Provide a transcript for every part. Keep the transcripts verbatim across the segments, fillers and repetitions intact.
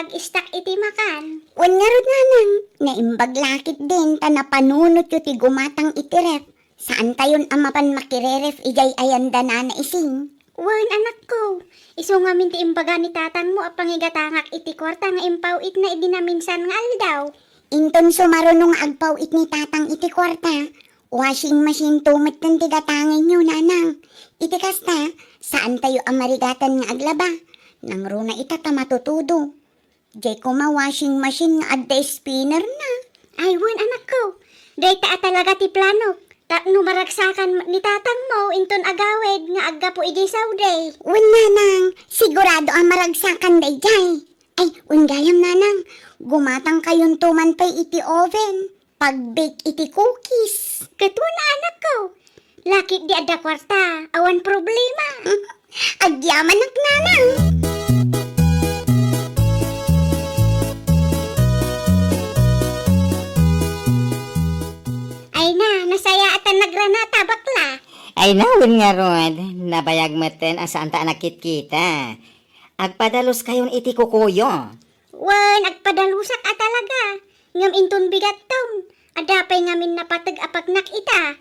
Istak iti makan. Wen ngarud, nanang, naimbag la ketdin ta napanunotyo ti gumatang iti ref. Saantayon a mapan makireref idiay ayanda, nana Ising. Wen, anakko. Isu ngamin ti imbaga ni tatangmo a pangigatangak iti kuarta nga impaw-itna idi naminsan nga aldaw. Inton sumaruno nga agpaw-it ni tatang iti kuarta, washing machine to metten ti gatangenyo, nanang. Iti kasta, saantayo a marigatan nga aglaba. Nangruna ita ta matutudo. Diay koma washing machine nga adda spinner na. Ay, wen, anakko. Dayta a talaga ti planok. Tapno maragsakan ni tatangmo inton agawid nga aggapu idiay Saudi. Wen, nanang, sigurado a maragsakan daydiay. Ay, wen gayam, nanang, gumatangkayonto man pay iti oven. Pag-bake iti cookies. Ket wen, anakko. Lakit di adda kuarta, awan problema. Agyamanak, nanang. Ay na, nasayaat a nagranata, bakla. Ay na, wen ngarud, nabayag metten a saanta a nagkitkita. Agpadaluskayon iti kukuyo. Wen, agpadalusak a talaga. Ngem inton bigatton, adda pay ngamin napateg a pagnak ita.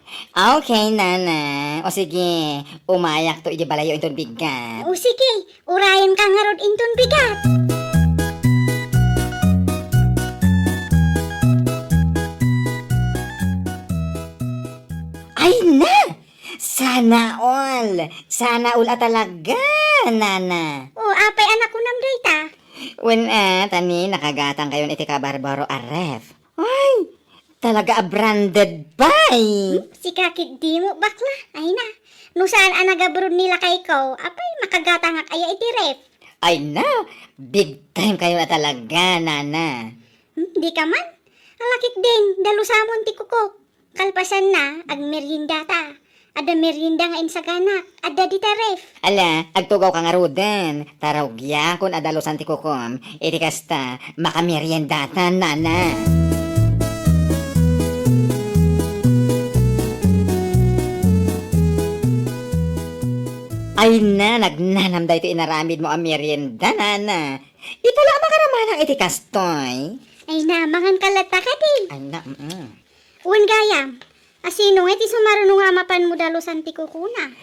Okay, nana. O sige, umayakto iti balayyo inton bigat. O sige, urayenka ngarud inton bigat. Ay na! Sana all! Sana all a talaga, nana. O, apay a nakunam dayta? Wen, a, ta ni nakagatangkayon iti kabarbaro a ref. Ay, talaga a branded pay. Hmm, sika ketdimo, bakla. Ay na, no saan a nagabroad ni lakayko, apay makagatangak aya iti ref? Ay na, big time kayon a talaga, nana. Hmm, dika man? Ala ketdin, dalusamon ti kukok. Kalpasanna, agmeriendata. Adda merienda nga insaganak, adda dita ref. Ala, agtugawka ngaruden, ta rugiakon a dalusan ti kukom, iti kasta, makameriendatan, nana. Ay na, nagnanam daytoy inaramidmo a merienda, nana. Ita la a makaramanang iti kastoy. Ay na, manganka latta kadi. Ay na, mm. Wen gayam, asino ngay ti sumaruno nga mapanmo dalusan ti kukona?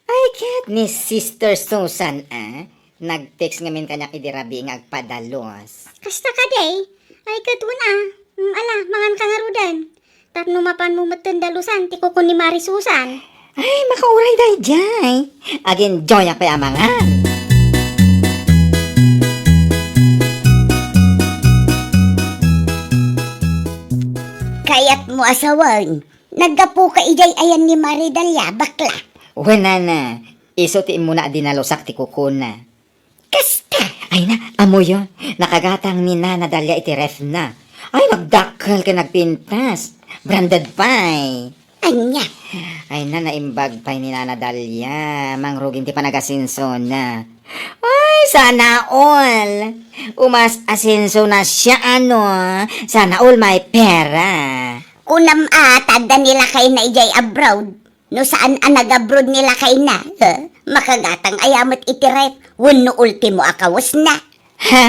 Ay, ket ni Sister Susan, a, nag-text ngamin kaniak idi rabii nga agpadalus. Kasta kadi? Ay, ket wen, a. Mm, ala, manganka ngaruden. Tapno mapanmo metten dalusan ti kuko ni Mari Susan. Ay, makauray daydiay. Ag-enjoyak pay a mangan. Kayatmo a sawen, naggapuka idiay ayan ni Mari Dalia, bakla? Wen, nana, isu ti immuna a dinalusak ti kukona. Kasta! Ay na, ammoyo, nakagatang ni Nana Dalia iti refna. Ay, nagdakkel ken nagpintas. Branded pay. Ania? Ay na, naimbag pay ni Nana Dalia. Mangrugin ti panagasinsona. Ay, sana all. Umas-asenso na siya, ano? Sana all may pera. Kunam a, ta adda ni lakayna idiay abroad. No saan a nagabroad ni lakayna, ha? Makagatang aya met iti ref, wenno ultimo a kawesna. Ha?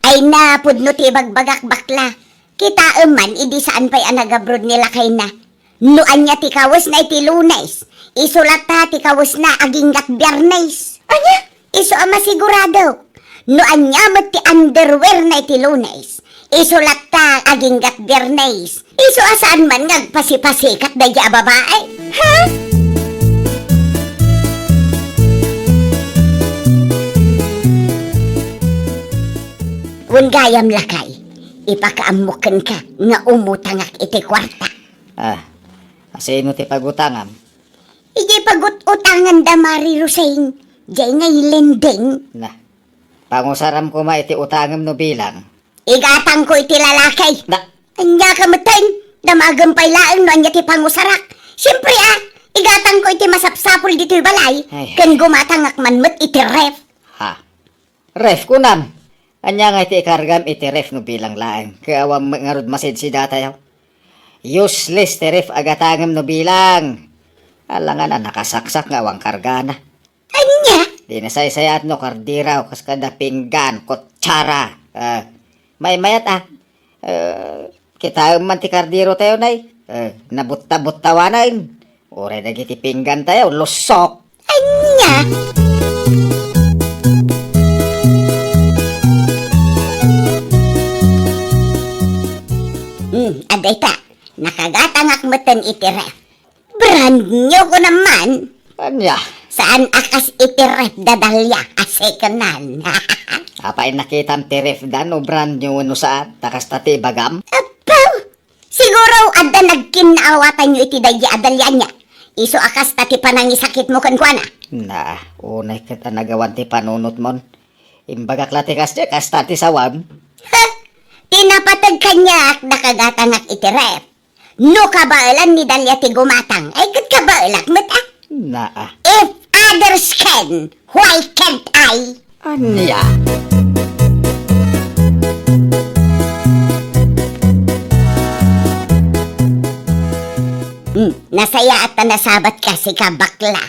Ay na, pudno ti ibagbagak, bakla. Kitaem man, idi saan pay a nagabroad ni lakayna. No ania ti kawesna iti Lunes, isu latta ti kawesna aginggat Biyernes. Ania? Isu a masigurado. No ania met ti underwear na iti Lunes, isu latta aginggat Biyernes. Isu a saan man nga agpasipasikat daydi a babae. Ha? Wen gayam lakay, ipakaammok kenka nga umutangak iti kuarta. Ah, asino ti pagutangam? Idiay pagut-utangan da Mari Rosing, diay ngay lending. Na, pangusaram koma iti utangem no bilang. Igatangko iti lalaki. Na. Ania ka metten, damagem pay laeng no ania ti pangusarak. Siempre a, igatangko iti masapsapul ditoy balay, ay, ken gumatangak man met iti ref. Ha? Ref, kunam. Ania nga iti ikargam iti ref no bilang laeng? Ket awan met ngarud masidsidatayo. Useless ti ref a gatangem no bilang. Alangan a nakasaksak nga awan kargana. Ania? Di nasaysayaat no kardiraw, kas kada pinggan, kutsara. Ah, pay mayat, a. Eh, kitaem man ti kardero tayo, nay. Eh, nabutta-buttawanen. Uray dagiti pinggan tayo, lusok. Ania? Hmm, adda ita. Nakagatangak metten iti ref. Brand new ko naman. Ania? Saan a kas iti ref da Dahlia a second hand? Apay nakitam ti ref da no brand new wenno saan? Ta kasta ti ibagam? Apaw! Siguro adda nagkinnaawatanyo iti daydi a Dahlia ania. Isu a kasta ti panangisakitmo kenkuana. Na, unay ket a nagawan ti panunotmon. Imbagak la ti kasdi, kasta ti sawam. Ha! Ti napateg kaniak, nakagatangak iti ref. No kabaelan ni Dahlia ti gumatang, ay ket kabaelak met, a. Naa. If others can, why can't I? Ania? Hmm, nasayaat ta nasabat ka, sika bakla.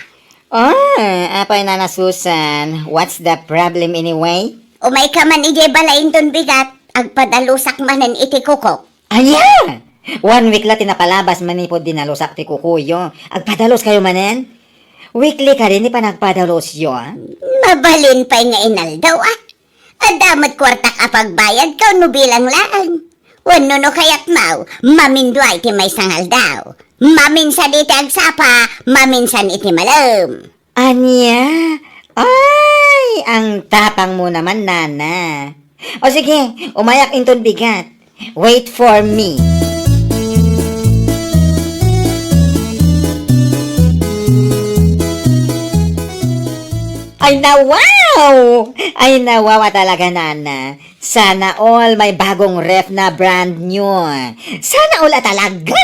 Ah, apay, Nana Susan, what's the problem anyway? Umay ka man idiay balay inton bigat, agpadalusak manen iti kukok. Ania? One week la ti napalabas manipud dinalusak ti kukuyo. Agpadalus kayo manen? Weekly kadi ni panagpadalusyo, a? Mabalin pay nga inaldaw, a. Adda met kuartak a pagbayad ka no bilang laeng. Wenno no kayatmo, mamindua iti maysa nga aldaw. Maminsan iti agsapa, maminsan iti malem. Ania? Ay, ang tapang mo naman, Nana. O sige, umayak inton bigat. Wait for me. Ay, na, wow! Ay, na, wow, a talaga, Nana. Sana all may bagong ref na brand new. Sana all a talaga.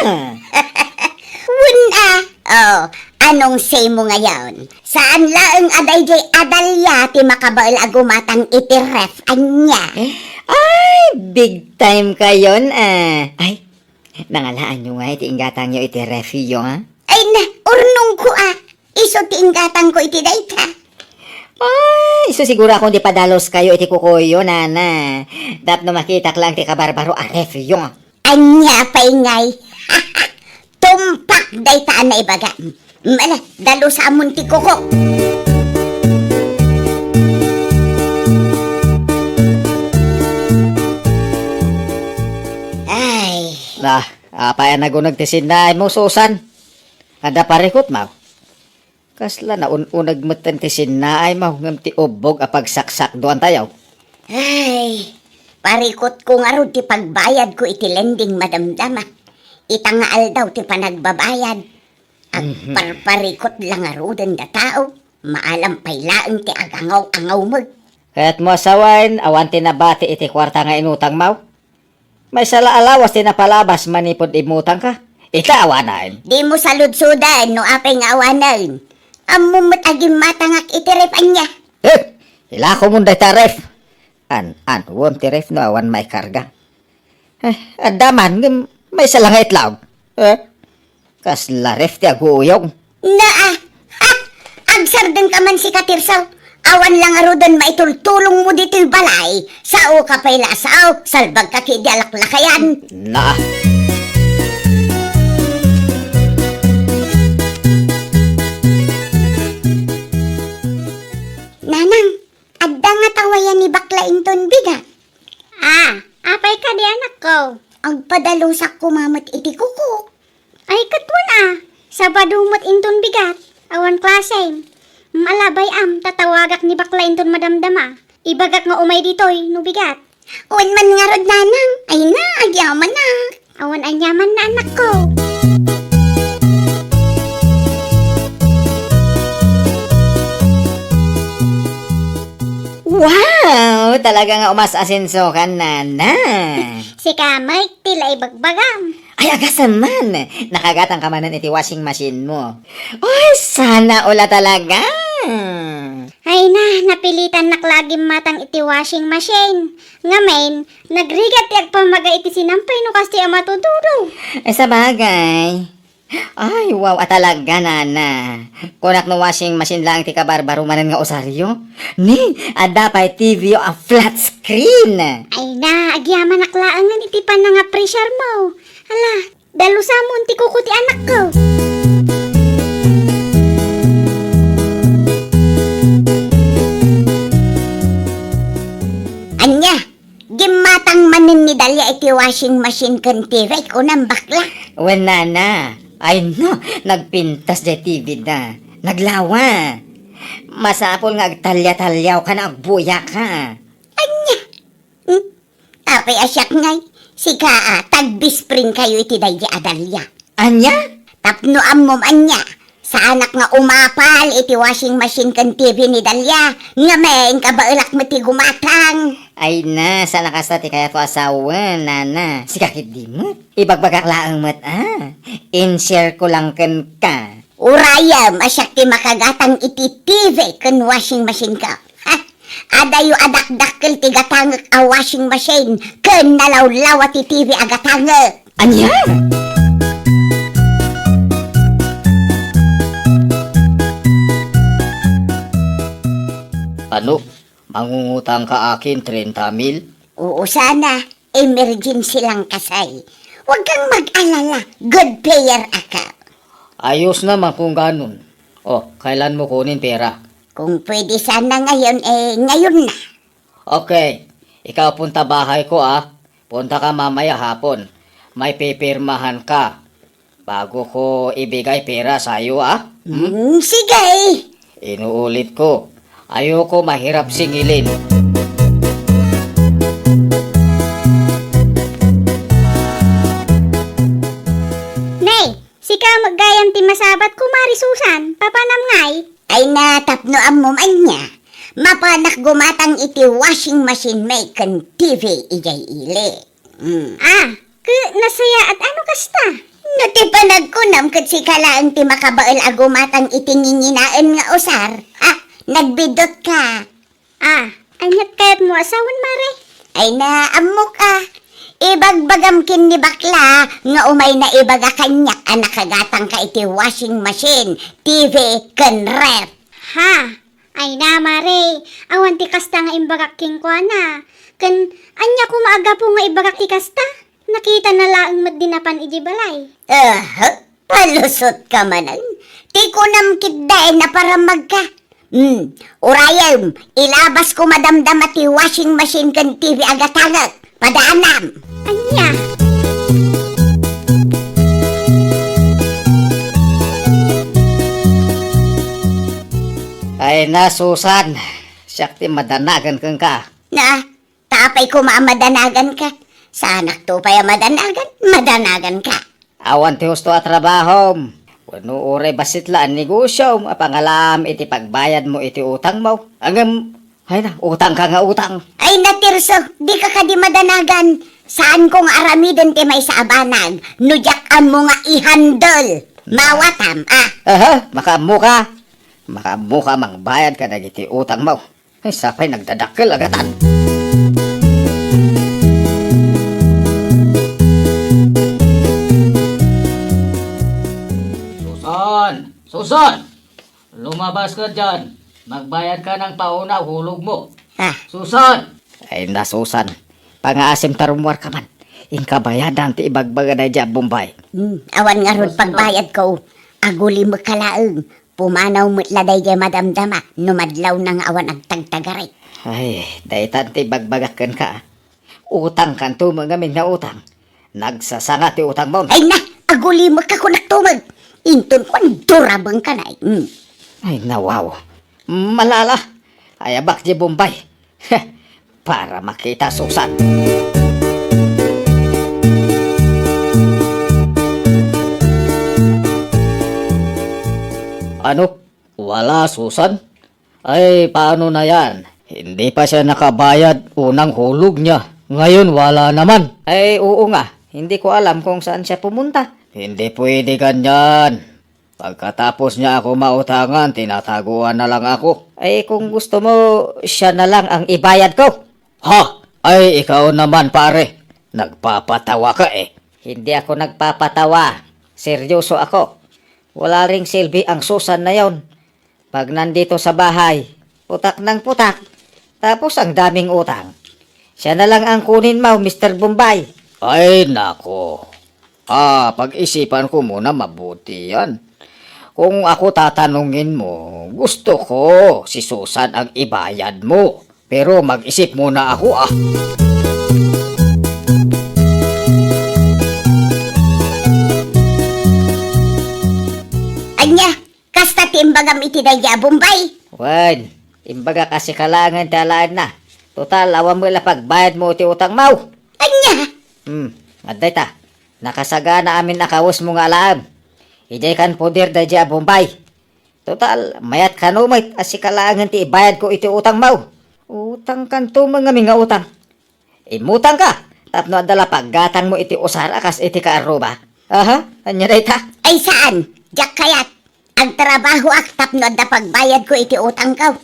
Wen a. Oh, anong say mo ngayon? Saan laeng a daydiay a Dahlia ti makabael a gumatang iti ref ania? Ay, big time kayon, a. Ay, nangalaanyo nga iti inggatangyo iti refyo, a? Ay na, urnongko, a. Isu ti inggatangko iti dayta. Ay, isu siguro a kon di padalus kayo iti kukuyo, Nana. Tapno makitak lang ti kabarbaro a refyo. Ania pay ngay? Tumpak dayta a naibagam. Mala, dalusamon ti kukok. Ay. Na, apay a naguneg ti sinnaay mo, Susan? Adda parikutmo? Kasla naun-uneg metten ti sinnaay mo ngem ti ubbog a pagsaksakduan tayo. Ay, parikutko ngarud ti pagbayadko iti lending madamdama. Ita nga aldaw ti panagbabayad. Mhm. Agparparikut la ngaruden da tao, maalam pay laeng ti agangaw-angawmek. Kayatmo a sawen, awan ti nabati iti kuarta nga inutangmo? Maysa la a lawas ti napalabas manipud immutangka. Ita awanen. Dimo saludsoden no apay nga awanen. Ammom met a gimmatangak iti ref ania. Eh, ilakomon dayta ref. An-anuem ti ref no awan maikarga. Eh, adda man, ngem maysa la nga itlog. Eh? Kasla ref ti aguyong. Naa! Ha! Agsardengka man, sika Tirso. Awan la ngaruden maitultulongmo ditoy balay. Saoka pay la a sao, salbagka ketdi a laklakayan. Naa! Nanang, adda nga tawayan ni bakla inton bigat. Ah, apay kadi, anakko? Agpadalusak koma met iti kukok. Ay, ket wen a, Sabado met inton bigat, awan klasem. Malabay am, tatawagak ni bakla inton madamdama. Ibagak nga umay ditoy, no bigat. Wen man ngarud, nanang, ay na, agyamanak. Awan aniaman na, anakko. Wow! Talaga nga umas-asenso ka, Nana. Sika met ti la ibagbagam. Ay, agasem man! Nakagatang ka manen iti washing machine mo. Oy, sana all a talaga! Ay na, napilitannak la a gimmatang iti washing machine. Ngamin, nagrigat ti agpamaga iti sinampay no kastoy a matutudo. Eh, sabagay. Ay, wow, a talaga, nana. Kunak no washing machine lang ti kabarbarumanen nga usaryo. Ni, adda pay T V a flat screen. Ay na, agyamanak laengen iti panangapreciar mo. Hala, dalusamon ti kuko ti anakko. Ania, gimmatang manen ni Dalia iti washing machine ken T V, kunam, bakla? Wen, nana. Ay, no, nagpintas jay T V da. Naglawa. Masapul nga agtalya-talyawka no agbuyaka. Ania? Hmm? Apay a siak ngay, sika a, tagbispring kayo iti daydi a Dalia. Ania? Tapno ammom ania, saanak nga umapal iti washing machine ken T V ni Dalia, ngem inkabaelak met ti gumatang. Ay na, saan a kasta ti kayatko a sawen, nana. Sika ketdi met. Ibagbagak laeng met, a. In-share ko lang kenka. Urayem a siak ti makagatang iti T V ken washing machine ko. Ha? Adayo a dakdakkel ti gatangek a washing machine ken nalawlawa ti T V a gatangek. Ania? Ano? Mangungutang ka akin treinta mil? Oo sana. Emergency lang kasay. Huwag kang mag-alala. Good player ako. Ayos naman kung ganun. Oh, kailan mo kunin pera? Kung pwede sana ngayon, eh, ngayon na. Okay. Ikaw punta bahay ko, ah. Punta ka mamaya hapon. May pipirmahan ka. Bago ko ibigay pera sayo, ah. Hmm? Hmm, sige. Inuulit ko, ayoko mahirap singilin. Nay, sika met gayam ti masabat, Kumare Susan, papanam ngay? Ay na, tapno ammom ania. Mapanak gumatang iti washing machine mi ken T V idiay ili. Mm. Ah, ket nasayaat a no kasta? No ti panagkunam ket sika laeng ti makabael a gumatang iti nginginaen nga usar, ha? Nagbidutka. Ah, aniat kayatmo a sawen, Mare? Ay na, ammok a. Ibagbagam ken ni bakla nga umayna ibaga kaniak a nakagatangka iti washing machine, T V, ken ref. Ha? Ay na, Mare, awan ti kasta nga imbagak kenkuana. Ken, ania koma a gapu nga ibagak ti kasta? Nakitana laeng met di napan idiay balay. Aha, palusotka manen. Ti kunam ketdi, naparamagka. Hmm, urayem, ilabasko madamdama ti washing machine ken T V a gatangek. Padaanam. Ania? Ay na, Susan, siak ti madanagan kenka. Na, ta apay koma a madanaganka? Saanakto pay a madanagan, madanaganka. Awan ti husto a trabahom. Wenno uray bassit la a negosyom a pangalaam iti pagbayadmo iti utangmo. Ngem, ay na, utangka nga utang. Ay na, Tirso, dika kadi madanagan. Saanko nga aramiden ti maysa a banag no diak ammo nga i-handle. Mawatam, ah. Aha, makaammoka. Makaammoka a mangbayad kadagiti utangmo. Ay, sapay nagdadakkel a gatan. Susan! Susan! Lumabas ka diyan. Magbayad ka ng pauna, hulog mo. Ah. Susan! Ay na, Susan. Pangaasim ta rummuarka man. Inka bayadan ti ibagbaga daydi a Bombay. Hmm, awan ngarud pagbayadko. Agulimekka laeng. Pumanaw met la daydiay madamdama no madlawna nga awan agtagtagaray. Ay, daytan ti ibagbagak kenka. Utangkanto met ngamin nga utang. Nagsasanga ti utangmo. Ay na, agulimekka kunak tumeg. Inton kuan, durabengka na, eh. Hmm. Ay, nawaw. Malala. Ayabak di Bombay. Para makita, Susan. Ano? Wala, Susan? Ay, paano na yan? Hindi pa siya nakabayad unang hulog niya. Ngayon, wala naman. Ay, oo nga. Hindi ko alam kung saan siya pumunta. Hindi pwede ganyan. Pagkatapos niya ako mautangan, tinataguan na lang ako. Ay, kung gusto mo, siya na lang ang ibayad ko. Ha? Ay, ikaw naman, pare. Nagpapatawa ka, eh. Hindi ako nagpapatawa. Seryoso ako. Wala ring silbi ang Susan na yon. Pag nandito sa bahay, putak ng putak. Tapos ang daming utang. Siya na lang ang kunin mo, Mister Bombay. Ay, nako. Ah, pag-isipan ko muna mabuti yan. Kung ako tatanungin mo, gusto ko si Susan ang ibayad mo. Pero mag-isip muna ako, ah. Ania, kasta ti imbagam iti daydi a Bombay? Wen, imbagak a sika laengen ti alaenna. Total, awan met la pagbayad mo iti utang mo. Ania? Hmm, adda ita. Nakasagana amin a kawes mo nga alaem. Idiay kan poder daydi a Bombay. Total, mayat kano met a sika laengen ti ibayad ko iti utang mo. Utang kanto met ngamin nga utang. Immutang ka, tapno adda la paggatang mo iti usar a kas iti kaarruba. Aha, ania dayta? Ay saan, diak kayat. Agtrabahoak tapno adda pagbayad ko iti utang ko.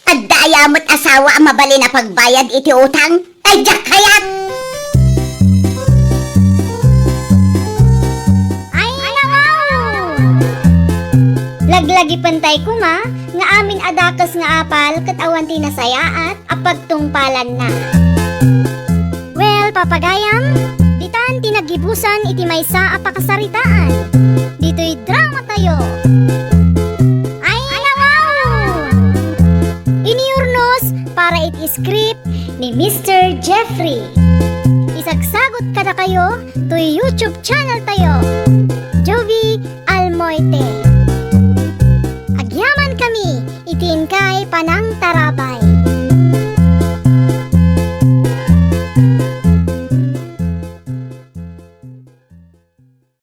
Adda aya met asawa a mabalin a pagbayad iti utang? Ay, diak kayat! Ay, nawaw! Laglagipentay koma nga amin a dakes nga apal ket awan ti nasayaat a pagtungpalanna. Well, papagayam, ditan ti naggibusan iti maysa a pakasaritaan. Ditoy drama tayo. Ay, nawaw! Iniyurnos para iti script ni Mister Jeffrey. Isagsagot kadakayo toy YouTube channel tayo.